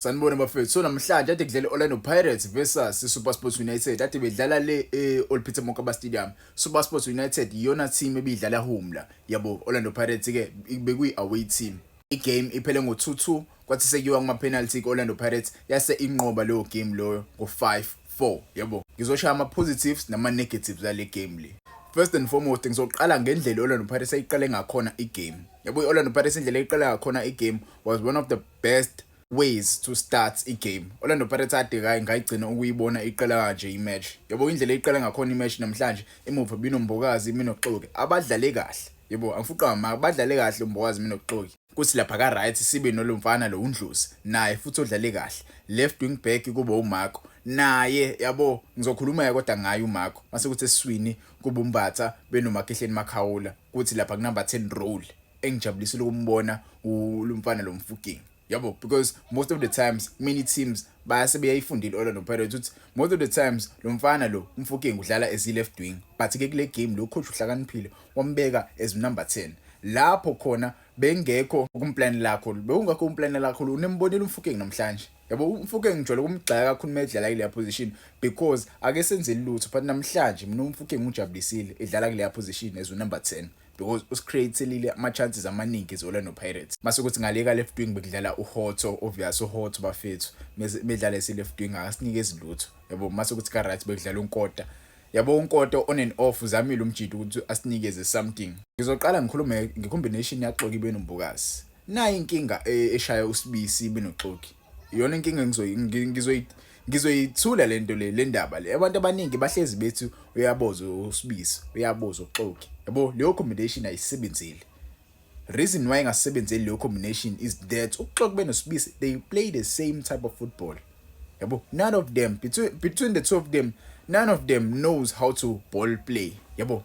Sanibona bafethu. So namhlanje ade kudlala i-Orlando Pirates versus iSuperSport United. Ade bedlala le e-Old Peter Mokaba Stadium. SuperSport United iyona team ebidlala home la. Yabo, Orlando Pirates ke bekuyi away team. I-game iphele ngo-2-2, kwathi sekuyiwa kuma-penalty ku-Orlando Pirates yase inqoba leyo game loyo ngo-5-4. Yabo, ngizoshaya ama-positives nama-negatives ale game le. First and foremost, ngizoqala ngendlela i-Orlando Pirates ayiqale ngakhona i-game. Yabo, i-Orlando Pirates indlela eyiqale ngakhona i-game was one of the best ways to start i-game. Orlando Pirates ade kayi ngayigcina ukuyibona iqala kanje i-match. Yabo, indlela eyiqala ngakhona i-match namhlanje, emuva binoMbokazi binoXoki abadlale kahle. Yebo, angifuqa ma badlale kahle uMbokazi binoXoki. Kuthi lapha ka right sibe nolomfana lo uNdlozi naye futhi odlale kahle. Left wing back kube uMarco naye, yabo, ngizokhuluma kodwa ngaye uMarco. Mase kuthi esiswini kuba uMbatha benoMakhehleni Makhawula, kuthi lapha ku number 10 role engijabulisile ukumbona ulumfana lo Mofokeng. Yabo, because most of the times many teams bayase beyayifundile Orlando Pirates ukuthi most of the times lo mfana lo uMofokeng udlala as left wing, but ke kule game lo coach uhlakaniphile, wambeka as number 10 lapho khona bengekho kumplan lakho, bewungekho umplan lakho. Unembonile uMofokeng namhlanje. Yabo, uMofokeng ngijwayele ukumgxeka kakhulu uma edlala kuleya position because ake senzeli lutho, but namhlanje mina uMofokeng ujabulisile edlala kuleya position as number 10 because usicreatelile ama chances amaningi as Orlando Pirates. Mase kuthi ngale ka left wing bekudlala uHotto. Obvious, uHotto bafethu medlala esi left wing akasinikezi lutho. Yabo, mase kuthi ka right bekudlala uNkota. Yabo, uNkota on and off uzamile umjito ukuthi asinikeze something. Ngizoqala ngikhulume ngecombination yaXoki benoMbokazi. Nayi inkinga eshaya uSibisi benoXoki, iyona inkinga ngizoyithula lento le ndaba le. Abantu abaningi bahlezi bethi uyaboza uSibisi, uyaboza uXoki. Yabo, leyo combination ayisebenzile. Reason why ingasebenzeli leyo combination is that uXoki benoSibisi, they play the same type of football. Yabo, none of them, between the two of them, none of them knows how to ball play. Yabo,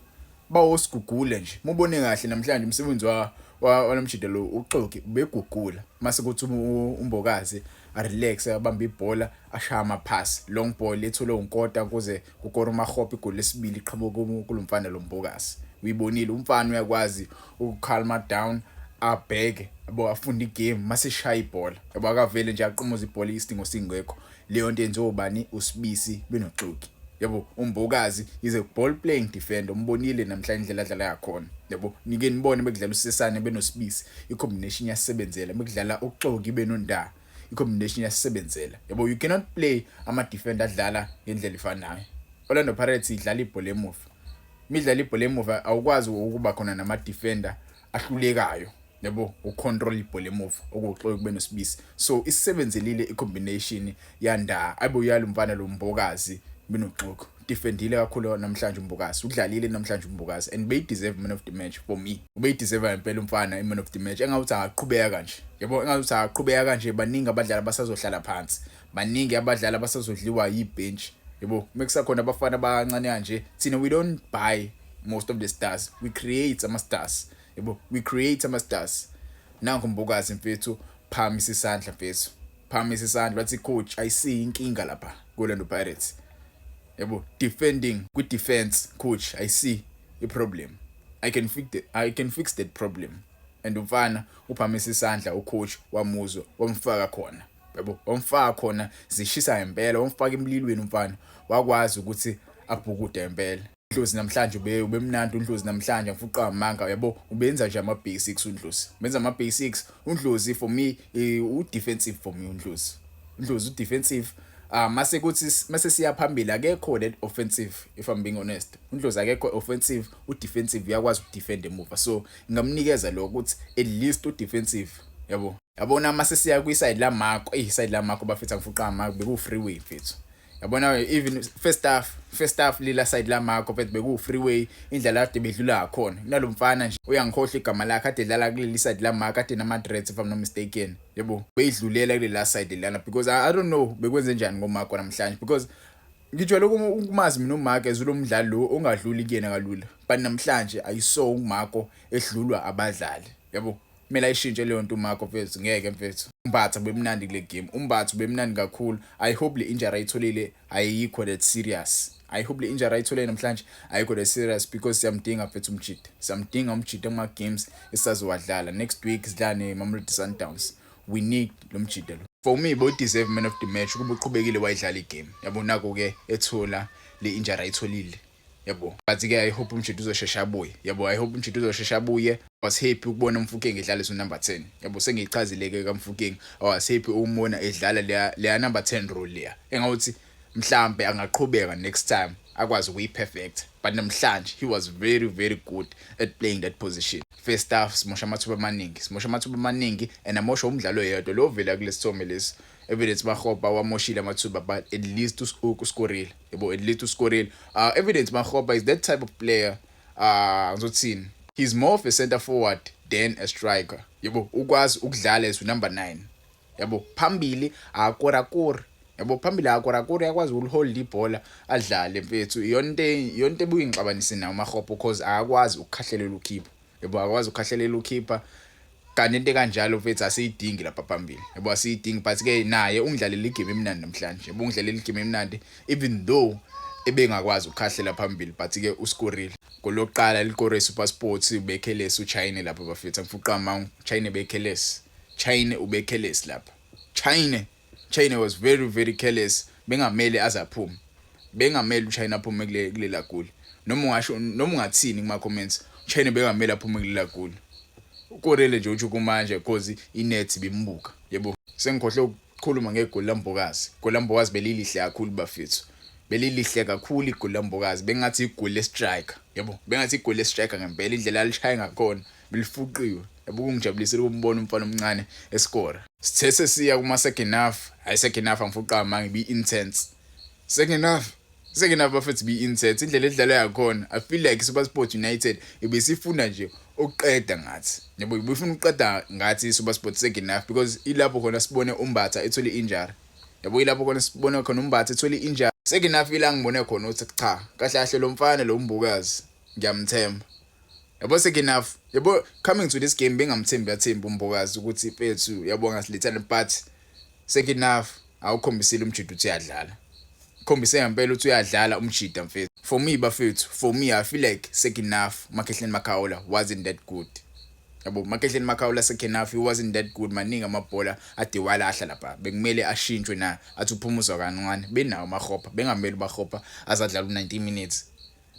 bawosigugula nje. Mubone kahle namhlanje umsebenzi wa walomjida lo uXoki begugula, mase kuthi uMbokazi a relax, abamba ibhola, ashaya ama-pass, long ball ethole uNkota kuze kukora uMahope igoli lesibili iqhamuka kulomfana loMbokazi. Uyibonile umfana uyakwazi ukucalma down, abheke, yabo, afunda igame mase shaya ibhola. Yabo, akavele nje aqhumuza ibhola isidingo singekho. Leyo nto yenziwa ubani? USibisi benoXoki. Yabo, uMbokazi is a ball playing defender, umbonile namhlanje indlela adlala yakhona. Yabo, nike nibone bekudlala uSesane benoSibisi, i-combination yasebenzela. Bekudlala uXoki benoNda, i-combination yasebenzela. Yabo, you cannot play ama-defender adlala ngendlela efanayo. Orlando Pirates idlala ibhola emuva, midlala ibhola emuva awukwazi ukuba khona nama-defender ahlulekayo, yabo, ucontrol ibhola emuva okuxoki kube noSibisi. So isisebenzelile i-combination yanda ayibo yalomfana lo Mbokazi benoXoki. Defendile kakhulu namhlanje uMbokazi, udlalile namhlanje uMbokazi and beyideserve man of the match. For me, ubeyideserve impela umfana i-man of the match. Engawuthi angaqhubeka kanje, yabo, engawuthi angaqhubeka kanje, baningi abadlali abasazohlala phansi, baningi abadlali abasazodliwa yibench. Yabo, mekusakhona abafana abancane kanje. Thina we don't buy most of the stars, we create ama stars. Yabo, we create ama stars. Nangu Mbokazi mfethu, phakamisa isandla mfethu, phakamisa isandla, wathi, "Coach, I see inkinga lapha ku-Orlando Pirates." Yabo, defending, kwi-defense, coach, I see i problem, I can fix that problem. And umfana uphakamisa isandla, ucoach wamuzwa, wamfaka khona. Yabo, wamfaka khona zishisa ngempela, wamfaka emlilweni umfana, wakwazi ukuthi abhukude ngempela. Ndlozi namhlanje ube ubemnandi uNdlozi namhlanje, ngifuqa amanga. Yabo, ubenza nje ama basics uNdlozi, benza ama basics uNdlozi. For me, u defensive, for me uNdlozi, uNdlozi u defensive. Mase kuthi mase siya phambili akekho that offensive. If I'm being honest, uNdlozi akekho offensive, u defensive, uyakwazi ukudefend emuva, so ngingamnikeza lokho ukuthi at least u defensive. Yabo, yabona mase siya kwi side la Marco, side la Marco bafethu, angifuqa Marco, beku freeway mfethu. Yabona, even first half lila side la Marco mfethu beku freeway, indlela kade bedlula ngakhona kunalomfana nje, uyangikhohlwa igama lakhe, kade edlala kuleli side la Marco, kade nama dreads if I'm not mistaken. Yabo, beyidlulela kulela side lana because I don't know bekwenze njani ngoMarco namhlanje, because ngijwayele ukumazi mina uMarco as lo mdlali lo ongadluli kuyena kalula, but namhlanje I saw uMarco edlulwa abadlali. Yabo, kumele ayishintshe leyo nto uMarco mfethu, ngeke mfethu. UMbatha bemnandi kule game, uMbatha bemnandi kakhulu. I hope le injury ayitholile ayikho that serious. I hope le injury ayitholile namhlanje ayikho that serious because siyamdinga mfethu umjida, siyamdinga umjida kuma games esisazowadlala next week. Sidlala ne-Mamelodi Sundowns, we need lo mjida lo. For me, bo deserve man of the match kuba uqhubekile wayidlala igame, yabo. Nako ke ethola le injury ayitholile, yabo. But ke I hope umjita uzoshesha abuye, yabo. I hope umjita uzoshesha abuye. Was happy ukubona uMofokeng edlala esu number 10, yabo. Sengiyichazile ke kaMofokeng. I was happy ukumona edlala leya number 10 role leya, engawuthi mhlambe angaqhubeka next time akwazi ukuyi-perfect, but namhlanje he was very, very good at playing that position. First half simosha amathuba amaningi, simosha amathuba amaningi, and amosha umdlalo oyedwa lo vela kulesithombe lesi, Evidence Makgopa. Wamoshile amathuba, but at least uskorile, yabo, at least uskorile. Evidence Makgopa is that type of player, ngizothini, he's more of a center forward than a striker, yabo. Ukwazi ukudlala as number 9, yabo. Phambili akorakori, yabo, phambili akorakori, uyakwazi ukulihold ibhola adlale, mfethu. Iyona into ebuye ingixabanise nawo uMakgopa, because akakwazi ukukhahlelela ukhipha, yabo, akakwazi ukukhahlelela ukhipha. Kanti into kanjalo, mfethu, asiyidingi lapha phambili, yabo, asiyidingi. But ke naye ungidlalela igame emnandi namhlanje, yabo, ungidlalela igame emnandi even though ebengakwazi ukukhahlela phambili, but ke uskorile golokuqala likore SuperSport. Ubecareless uChaine lapha, bafethu. Angifuqa amanga, Chaine becareless, Chaine ubecareless lapha. Chaine was very, very careless. Bengamele azaphume, bengamele uChaine aphume kulela goli. Noma ungasho noma ungathini kuma comments, Chaine bengamele aphume kulela goli. Ukorele nje uthi kumanje because inet bimbuka, yebo. Sengikhohle ukukhuluma ngegoli laMbokazi. Igoli laMbokazi belilihle kakhulu, bafethu, belilihle kakhulu igoli laMbokazi. Bengathi igoli le-striker, yabo, bengathi igoli le-striker ngempela. Indlela alishaya ngakhona belifuqiwe, yabo. Kungijabulisile ukumbona umfana omncane escora. Sithe sesiya kuma second half, hayi, second half angifuqa manje bi intense. Second half, bafethu, bi intense indlela edlalwa yakhona. I feel like SuperSport United ibisifuna nje ukuqeda ngathi, yabo, ibifuna ukuqeda ngathi SuperSport second half, because ilapho khona sibone uMbatha ethole injury, yabo, ilapho khona sibone khona uMbatha ethole injury. Second half ila ngibone khona ukuthi cha, kahle kahle lo mfana lo Mbokazi ngiyamthemba, yabo. Second half, yabo, coming to this game bengamthembi yathemba uMbokazi ukuthi mfethu, yabo, ngasilethana, but second half awukhombisile umjita ukuthi uyadlala, khombise ngempela ukuthi uyadlala umjita, mfethu. For me, bafethu, for me, I feel like second half Makhehleni Makhaula wasn't that good, yabo. Makhehleni Makhaula second half he wasn't that good. Maningi amabhola ade walahla lapha, bekumele ashintshwe na athi uphumuzwa kancane. Benawo uMakgopa, bengamele uMakgopa azadlala u90 minutes,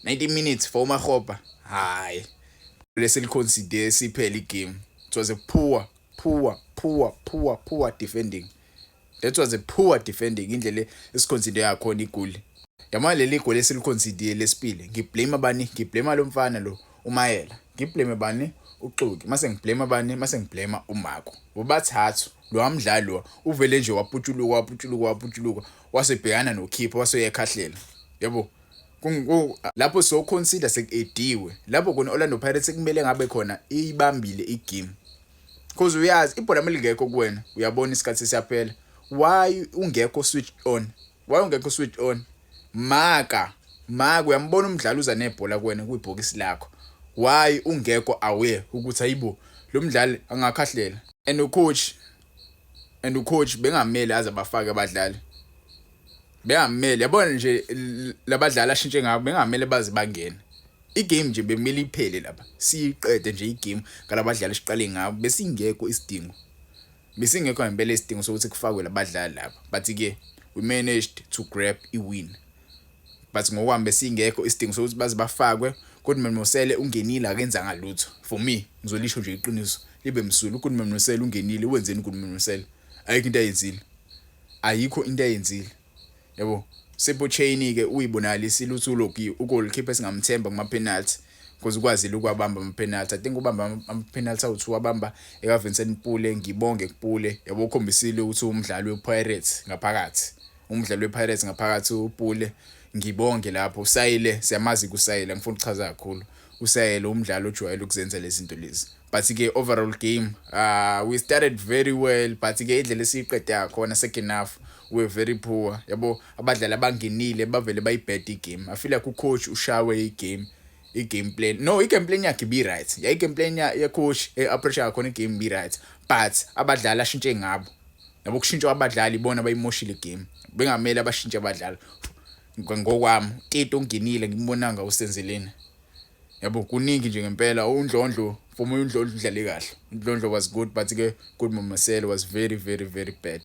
90 minutes for uMakgopa, hayi. Lesiliconcede siphela igame, it was a poor, poor, poor, poor, poor defending. That was a poor defending, indlela esiconcede yakhona igoli. Yama leli goli esiliconcede lesipile, ngiblame abani? Ngiblame lo mfana lo uMayela, ngiblame bani? UXoki. Mase ngiblame abani? Mase ngiblame uMako, bobathathu. Lo mdlali lo uvele nje waputshuluka, waputshuluka, waputshuluka, wasebhekana nokhipha, waseyakhahlela, yabo. Lapho so concede sekuediwe lapho khona Orlando Pirates kumele ngabe khona ibambile igame, because uyazi ibhola melingekho kuwena, uyabona isikhathi siyaphela. Why ungekho switch on? Why ungekho switch on? Maka uyambona umdlali uza nebhola kuwena kwibhokisi lakho, why ungekho aware ukuthi ayibo, lo mdlali angakhahlela? And ucoach bengamele aze abafake abadlali, bengamele, yabona nje labadlali ashintshe ngabo, bengamele baze bangene. Igame nje bemele iphele lapha, siyiqede nje igame ngalabadlali esiqale ngabo. Besingekho isidingo, besingekho ngempela isidingo sokuthi kufakwe labadlali lapha, but ke we managed to grab i-win, but ngokwami besingekho isidingo sokuthi baze bafakwe. Goodman Mosele ungenile, akenzanga lutho. For me, ngizolisho nje iqiniso libe msulu, uGoodman Mosele ungenile, wenzeni uGoodman Mosele? Ayikho into ayenzile, ayikho into ayenzile, yabo. Sipho Chaine ke uyibonakalisile ukuthi ulokhu ugoalkeeper esingamthemba kuma penalty, because ukwazile ukwabamba ama penalty. I think ubamba ama penalty awu2, wabamba eka Vincent Pule. Ngibonge kuPule, yabo, ukhombisile ukuthi umdlali wePirates ngaphakathi, umdlali wePirates ngaphakathi uPule, ngibonge lapho. Usayile, siyamazi kusayile, ngifuna ukuchaza kakhulu usayile, umdlalo ojwayele ukuzenza lezi zinto lezi. But ke overall game, we started very well, but ke indlela esiyiqede yakhona second half, we were very poor, yabo. Abadlali abangenile bavele bayibheda igame. I feel like ucoach ushawe igame, i-game plan, no, i-game plan yakhe be right, ya, i-game plan ya coach, e-approach yakhona igame be right, but abadlali ashintshe ngabo, yabo, kushintshwa abadlali ibona bayimoshile igame. Bengamele abashintshe abadlali ngokwami. Tito ungenile, ngimbonanga usenzeleni, yabo. Kuningi nje ngempela. UNdlondlo, for me uNdlondlo udlale kahle. UNdlondlo was good, but ke Goodman Mosele was very, very, very bad.